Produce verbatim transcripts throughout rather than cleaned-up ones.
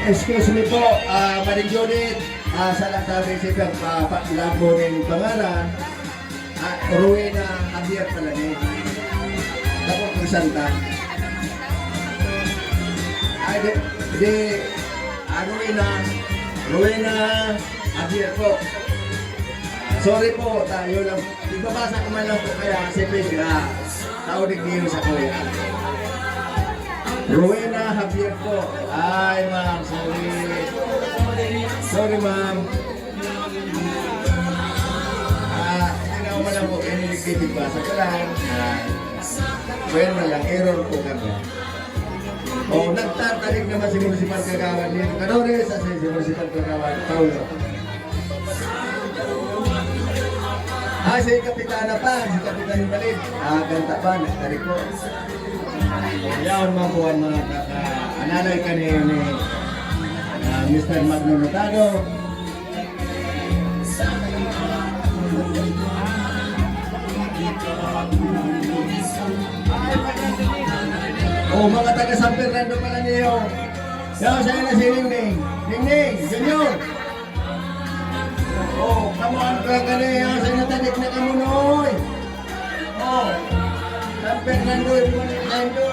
Excuse me po, ah, Maring Judith, ah, sa nagsabi si Pag-, ah, pa-, lago ning pangaran, ah, Rowena Javier pala ni. Ako ang santa. Ay, di, di, ah, Rowena, Rowena Javier po. Sorry po, tayo lang. Ibabasa ko man lang po kaya si Peg, ah, tao digdi sa kuya. Rowena Javier po. Ay, ma'am, sorry. Sorry, ma'am. Ah, hindi na ako man lang po. Kaya niligbibig basa ko lang. Ah, well, man lang. Error po kami. O, nagtatanig naman si Municipal Kagawad ni Lucadores at si Municipal Kagawad Paulo. Ah, si Kapitana pa, si Kapitan Balid. Ah, ganta pa, nagtanig po. Yaon man po ang mga kaka-, analay kani ni, ah, Mister Magno Notado. Oh, mga taga San Fernando pala niyo. Yaw, sa'yo na si Ningning. Ningning, Junior. Oh, come on, kaya ka na, yaw, sa'yo na tanik na kamunoy. Oh, San Fernando, San Fernando.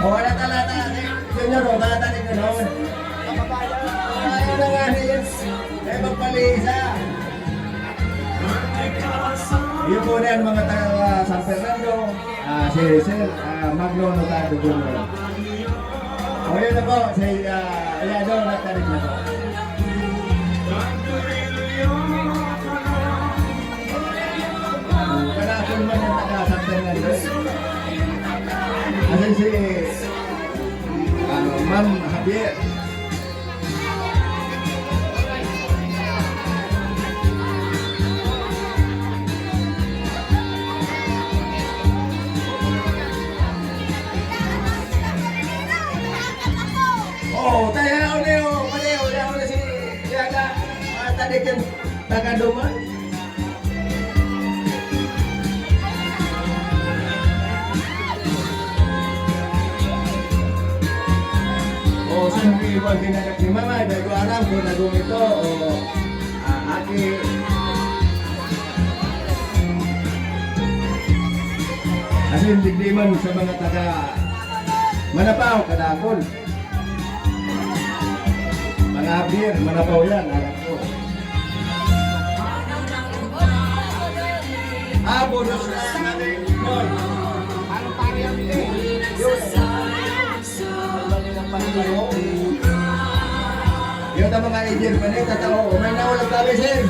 Oh, wala ka lata, Junior, oh, bata ni Ganon. Ayaw na nga na yun. Eh, magpalisa. Yun po na yan, mga taga San Fernando. Ah, si Sir, ah, Magno Notado Junior. O, yun na po, si, ah, Yado, nagtarik na po. Kanapon man yung taga San Fernando. Kasi si, ah, Ma'am Javier. Oh, tayo na ulit, oh. Mali, oh. Yaon na si, yaon na. Ah, tadik yan. Taga Duman. O, saan ko iwan kinagat ni Mama? Dahil ko aram kung nagumito o, ah, aki. Kasi hindi man sa mga taga Manapao, kadakol. Mga Javier, Manapaw yan, alam ko. Ah, bonus na natin. Yun. Yun ang mga agent pa nito, tao. May nawalag tabi, sir.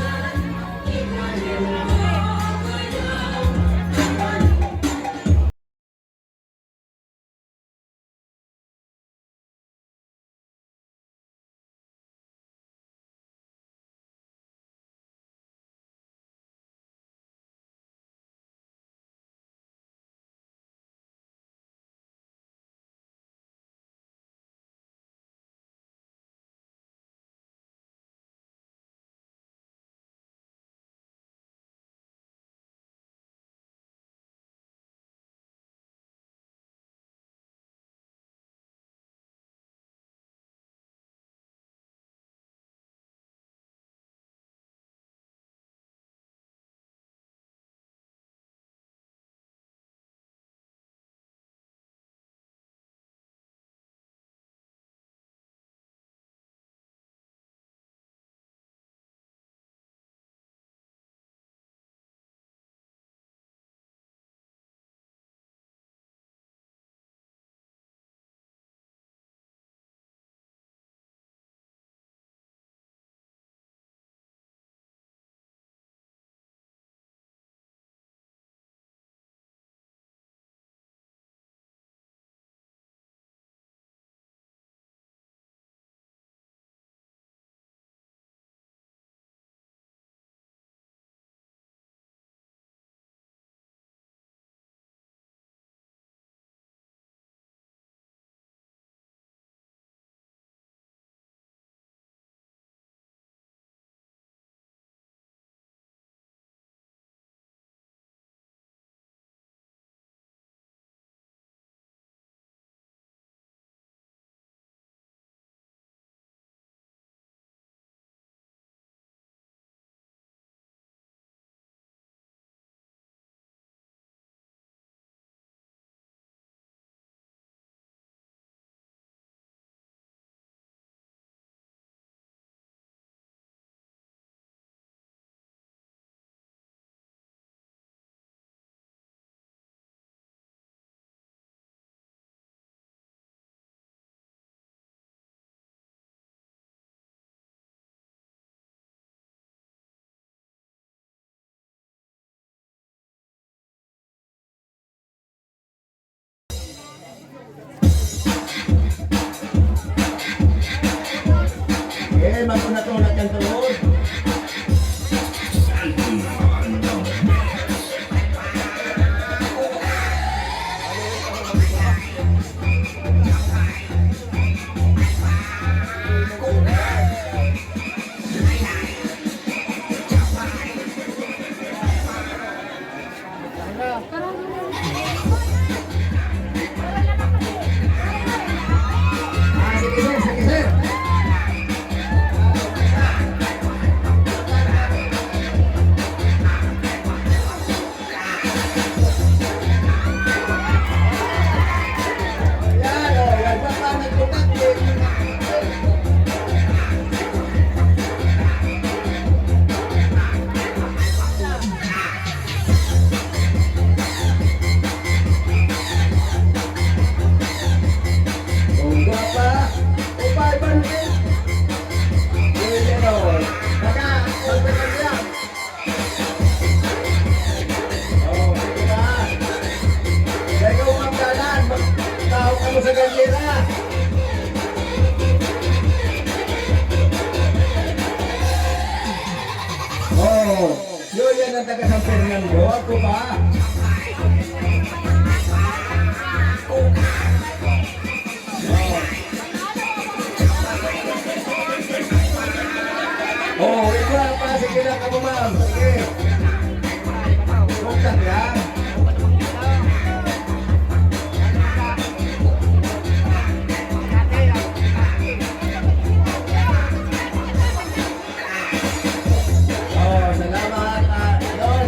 Ako na to, nagkantuon. Ah, sige, sir, sige, sir. Yan, oh, yan, baka nagbutak, eh. Ang gwapa. Upay, bandit. Uy, ano? Baka, pagdagan niya. Oh, di ba? Kaya ikaw, Ma'am Dalan, magtao ka mo sa galyera. Oh. Yo, yan ang taga San Fernando. Ako ba? Oh, ikaw ang pasig nila ka mo, ma'am. Sige. Huwag ka yan. Oh, salamat, ah, Idol.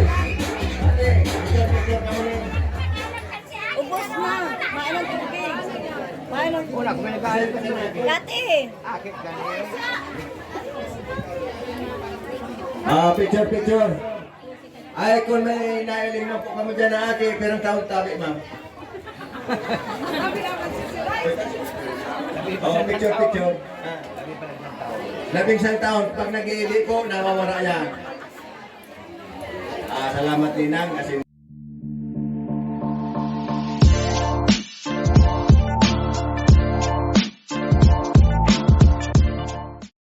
Ate, picture, picture ka muna. Ubos na. Main ng tubig. Main ng Wala, kung may nag-aaral ka sa tubig. Dati. Akit ka na. Ah, picture, picture. Ay, kung may nailing na po kamo dyan na ate, pero ang tawag tabi, ma'am. Oh, picture, picture. Labing isang taon, pag nag-iibi po, nawawala yan. Ah, salamat, Ninang, kasi